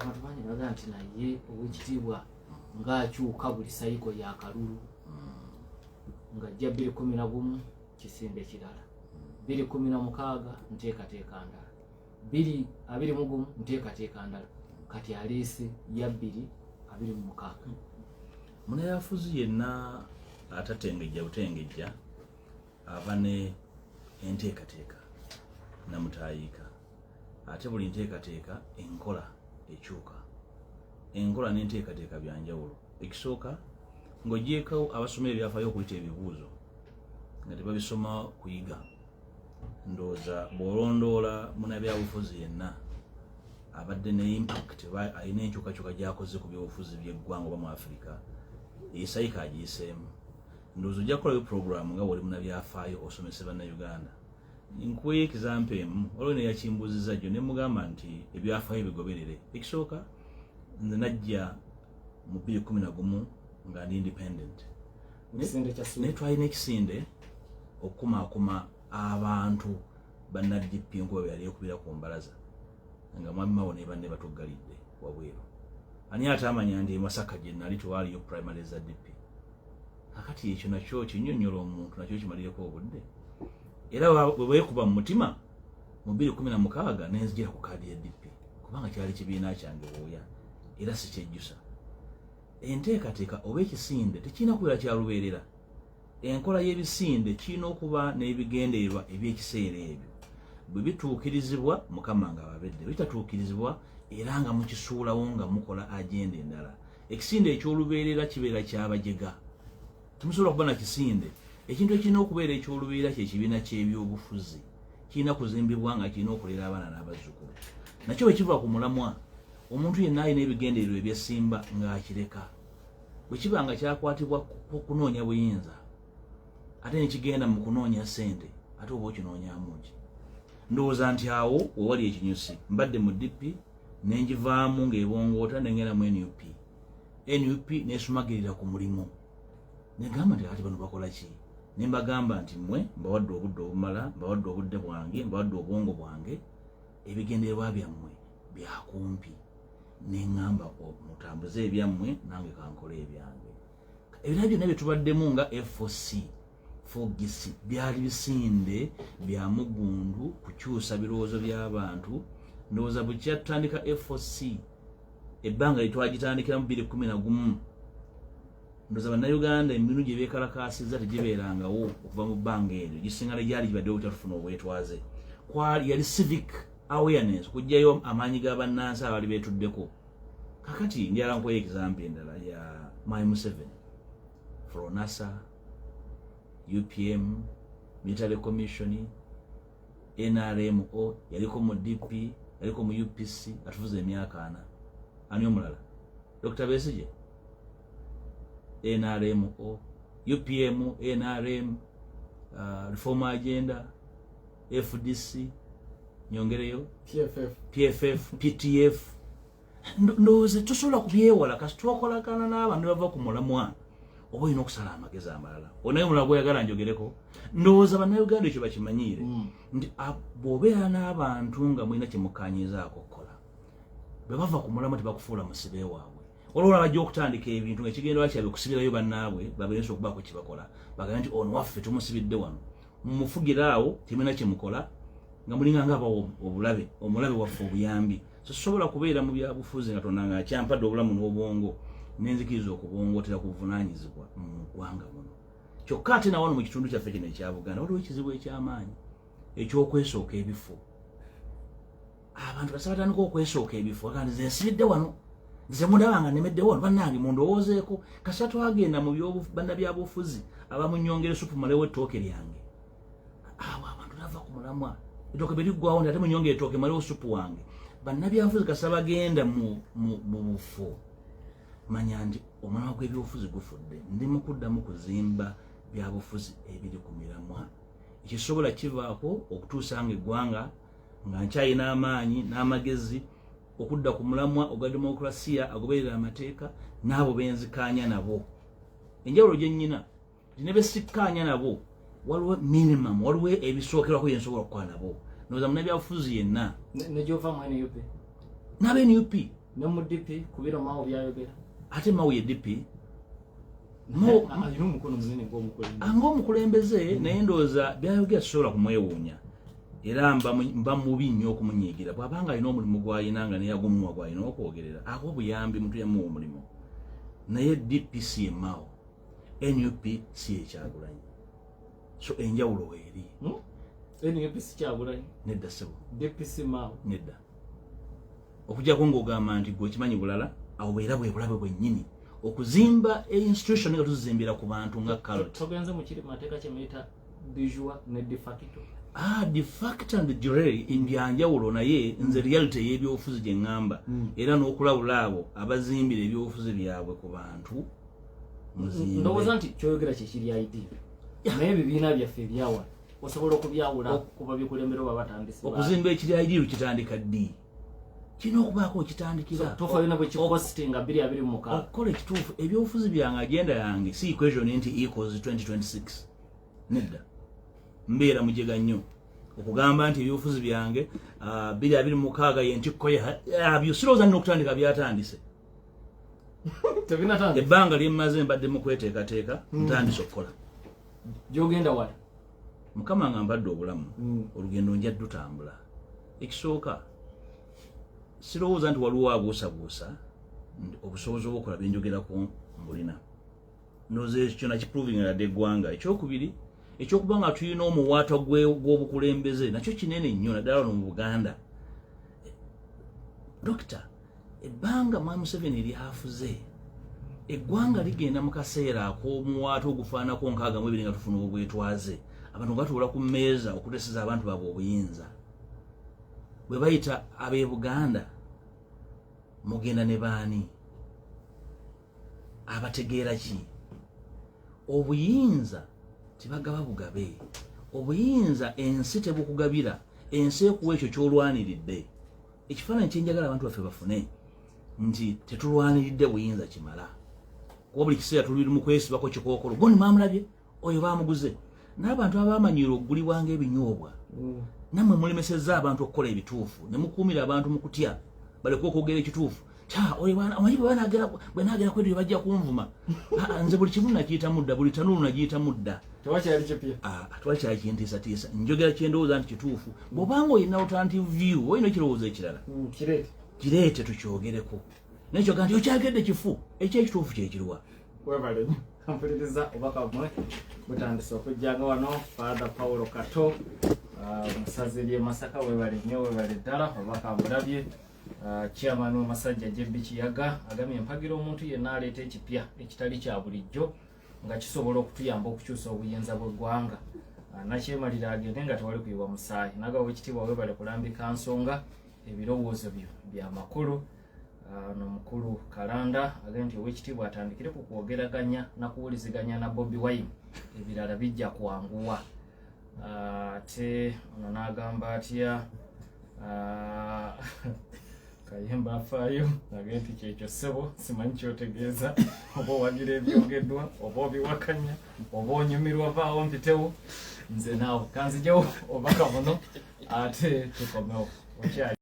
Abantu bangi nebagaa nti naye owekitiibwa ng'akyuka buli sayiko yakalulu, ng'ajja 211 kisinde kirala, 216 nteekateeka ndala, 221 nteekateeka ndala, kati aleese ya 226. Munayafuzi yenna atatengejja butengejja ava ne enteekateeka namutaayiika, ate buli nteekateeka enkola ekyuka. Enkola n'enteekateeka byanjawulo. Ekisooka, ng'ogyeko abasoma ebyafaayo okuyita ebibuuzo nga tebabisoma kuyiga, ndowooza bw'olondoola munabyabufuzi yenna abadde ne impact oba alina enkyukakyuka gy'akoze ku byobufuzi by'eggwanga oba mu Afirika, eyisayika agiyiseemu. Ndowooza ojja kukolayo puroguramu nga woli munabyafaayo osomese Bannayuganda. Nkuweyo example emu. Waliwo neyakimbuuziza jjo ne mugamba nti ebyafaayo bigoberere. Ekisooka, nze najja mu 211 nga ndi independent, naye twalina ekisinde okukumaakuma abantu banna DP nkuba bwe yali ekubira ku mbalaza nga mwami Mawo ne banne batuggalidde wabweru. Ani ate amanya nti e Masaka gye nali tewaliyo primary za DP? Kakati ekyo nakyo kinyonyola omuntu nakyo kimalireko obudde. Era bwe beekuba mu mutima mu 216 nenzijira ku kaadi ya DP kubanga kyali kibiina kyange bwoya, era sikyejjusa. Enteekateeka oba ekisinde tekirina kubeera kya lubeerera. Enkola y'ebisinde kirina okuba n'ebigendererwa eby'ekiseera ebyo. Bwe bituukirizibwa, Mukama nga ababedde, bitatuukirizibwa era nga mukisuulawo nga mukola agenda endala. Ekisinde eky'olubeerera kibeera kyabajega, temusobola kuba na kisinde. Ekintu ekirina okubeera eky'olubeerera kyekibiina ky'ebyobufuzi, kirina kuzimbibwa nga kirina okulera abaana n'abazzukulu. Nakyo bwe kiva ku mulamwa, omuntu yenna alina ebigendererwa ebyesimba ng'akireka. Bwe kiba nga kyakwatibwa kunoonya buyinza ate nekigenda mu kunoonya ssente, ate oba okinoonyamu ki? Ndowooza nti awo wewali ekinyusi. Mbadde mu DP nenjivaamu ng'ebongoota, nengenda mu NUP. NUP nesumagirira ku mulimu, negamba nti ati bano bakola ki? Ne mbagamba nti mmwe mbawadde obudde obumala, mbawadde obudde bwange, mbawadde obwongo bwange, ebigendererwa byammwe byakumpi. Neŋŋamba mutambuze ebyammwe, nange kankole ebyange. Ebirala byonna bye tubaddemu nga FOC, 4GC byali bisinde bya mugundu kukyusa birowoozo by'abantu. Ndowooza bukya tutandika FOC, ebbanga lyetwagitandikiramu 211, ndowooza Bannayuganda emirimu gye beekalakaasizza tegibeerangawo okuva mu bbanga eryo gisinga ne gyali gibaddewo butatufuna obwetwaze. Kwali yali civic awareness, kujjayo amaanyi ga bannansi abaali beetuddeko. Kakati njala nkuwa example endala ya Mwami Museveni: Fronasa, UPM, Military Commission, NRMO, yaliko mu DP, yaliko mu UPC, atufuza emyaka 40. Ani omulala? Dr Besigye, NRMO, UPM, NRM, Reform Agenda, FDC, nyongereyo PFF, PFF, PTF. Ndowooza tosobola kubyewala kasi twakolagana n'abantu bava ku mulamwa oba olina okusala amagezi amalala. Onaye omulala gweyagala njogereko, ndowooza Bannayuganda ekyo bakimanyiire nti bw'obeera n'abantu nga mulina kyemukanyizaako okukola, bwe bava ku mulamwa tebakufuula musibe waabwe. Waliwo abajja okutandika ebintu nga ekigendera kyabwe kusibirayo bannaabwe baberensa okubaako kyebakola, bagambe nti ono waffe tumusibidde wano, mumufugira awo, temulina kyemukola, nga mulinga nga abawa obulabe omulabe waffe obuyambi. So sobola kubeera mu byabufuzi nga tonda nga akyampadde obulamu n'obwongo nenzikiriza okubongotera ku buvunaanyizibwa mu ggwanga muno. Kyokka ate nawano mu kitundu kyaffe kino ekya Buganda waliwo ekizibu eky'amaanyi eky'okwesooka ebifo. Abantu basa batandika okwesooka ebifo, agamba nze nsibidde wano, nze mundaba nga nemeddewo wano, bannange mundowoozeeko. Kasita twagenda mu bannabyabufuzi abamunyongera esupu malewo ettooke lyange, awo abantu nava ku mulamwa. Ettooke bwe liggwawo nti ate munyongere ettooke malewo supu wange. Bannabyabufuzi kasita bagenda mu bufo, manya nti omulamwa gw'ebyobufuzi gufudde. Ndi mu kuddamu kuzimba byabufuzi ebiri ku miramwa ekisobola kivaako okutuusa nga eggwanga nga nkyalina amaanyi n'amagezi okudda ku mulamwa ogwa demokulasiya agoberera amateeka n'abo benzikaanya nabo. Enjawulo gye nnyina nti ne besikkaanya nabo waliwo minimum, waliwo ebisookerwako bye nsobola okukola nabo. Ndowooza munnabyabufuzi yenna negyova mu NUP n'aba NUP. Ne mu DP kubiro Mao byayogera. Ate Mao ye DP? Alina omukono munene ng'omukulembeze. Ng'omukulembeze, naye ndowooza byayogera sisobola kumwewuunya, era mba mubi nnyo okumunyiigira bw'abanga alina omulimu gw'alina nga neyagumuwa gw'alina okwogerera awo obuyambi muntu yamuwa omulimu. Naye DP si ye Mao, NUP si ye Kyagulanyi, so enjawulo weeri. NUP si Kyagulanyi? Nedda ssebo. DP si Mao? Nedda, okujjako ng'ogamba nti gwe okimanyi bulala. Awo era bwe bulabe bwennyini okuzimba institution nga tuzizimbira ku bantu nga cult. Togenze mu kiri mateeka kyemuyita de jure ne de facto? Ah, de facto and de jure byanjawulo, naye nze reality ey'ebyobufuzi gye ŋŋamba, era n'okulabula abo abazimbira ebyobufuzi byabwe ku bantu, muzimbe. Ndowooza nti kyoyogera kyekiri ideal, naye ebibiina byaffe ebyawala osobola okubyawula kuba bikulembera oba batandisi? Okuzimba ekiri ideal kitandika ddi? Kirina okubaako okitandikira. Tofayo ne bwe kikostinga 2026. Okukola ekituufu, ebyobufuzi byange, agenda yange si equation nti equals 2026. Nedda, mbeera mujega nnyo okugamba nti ebyobufuzi byange 2026 yentikko yabyo. Sirowooza nina okutandika byatandise. Tebinatandika. Ebbanga lyemmaze mbadde mu kweteekateeka, ntandise okukola. Gyogenda wala. Mukama nga mpadde obulamu, olugendo nja ddutambula. Ekisooka, sirowooza nti waliwo abuusabuusa nti obusobozi obwokola byenjogerako mbulina. Ndowooza ekyo nakiprovinga yadde eggwanga. Ekyokubiri, ekyokuba nga tulina omuwaatwa gw'obukulembeze nakyo kinene nnyo, naddala wano mu Buganda. Dokita, ebbanga Mwami Museveni lyafuze eggwanga ligenda mu kaseera ak'omuwaatwa ogufaanako 62 nga tufuna obwetwaze, abantu nga batuula ku mmeeza okuteeseza abantu baabwe obuyinza bwe bayita ab'e Buganda, mugenda ne baani abategeera ki? Obuyinza tebagaba bugabe. Obuyinza ensi tebukugabira, ensi ekuwa ekyo kyolwaniridde. Ekifaananyi kyenjagala abantu baffe bafune nti tetulwaniridde buyinza kimala, kuba buli kiseera tuli mu kwesibako kikookolo. Goni mwamulabye oyo bamuguze n'abantu abamanyiira okugulibwa ng'ebinyoobwa. Nammwe mulemesezza abantu okukola ebituufu ne mukuumira abantu mu kutya baleke okwogera ekituufu. Kya oyo omanyi bwe naagera kwedio bajja kunvuma. Ah, nze buli kimu nakiyitamu dda, buli tanuulu nagiyitamu dda. Tewakyali kipya. Ah, twakyali kintiisatiisa. Njogera kyendowooza nti kituufu. Bw'obanga olina alternative view, olina ekirowoozo ekirala, kireete. Kireete tukyogereko, naye kyoga nti okyagedde kifu, ekyekituufu kyekiriwa? Webale nnyo. Mpuliriza obubaka bumwe butandise okujjanga wano. Father Paulo Kato, musazi ly'e Masaka, webale nnyo, webale ddala, obubaka bulabye. Chairman w'amasajja JB Kiyaga agambye, empagira omuntu yenna aleeta ekipya ekitali kya bulijjo nga kisobola okutuyamba okukyusa obuyinza bw'eggwanga. Nakyemalira agende nga tewali kuyiwa musaayi. Nagawa ekitiibwa, webale kulambika nsonga, ebirowoozo byo byamakulu. Ono mukulu Kalanda agambye nti owekitiibwa atandikire ku kwogeraganya nakuwuliziganya na Bobi Wine, ebirala bijja kwanguwa. Ate ono n'agamba atya? Kayemba afaayo agambye nti kyekyo ssebo, simanyi kyotegeeza, oba owagira ebyogeddwa oba obiwakanya oba onyumirwa, vaawo mpitewo nze naawe kanzijewo obaka buno ate tukomewo okyali.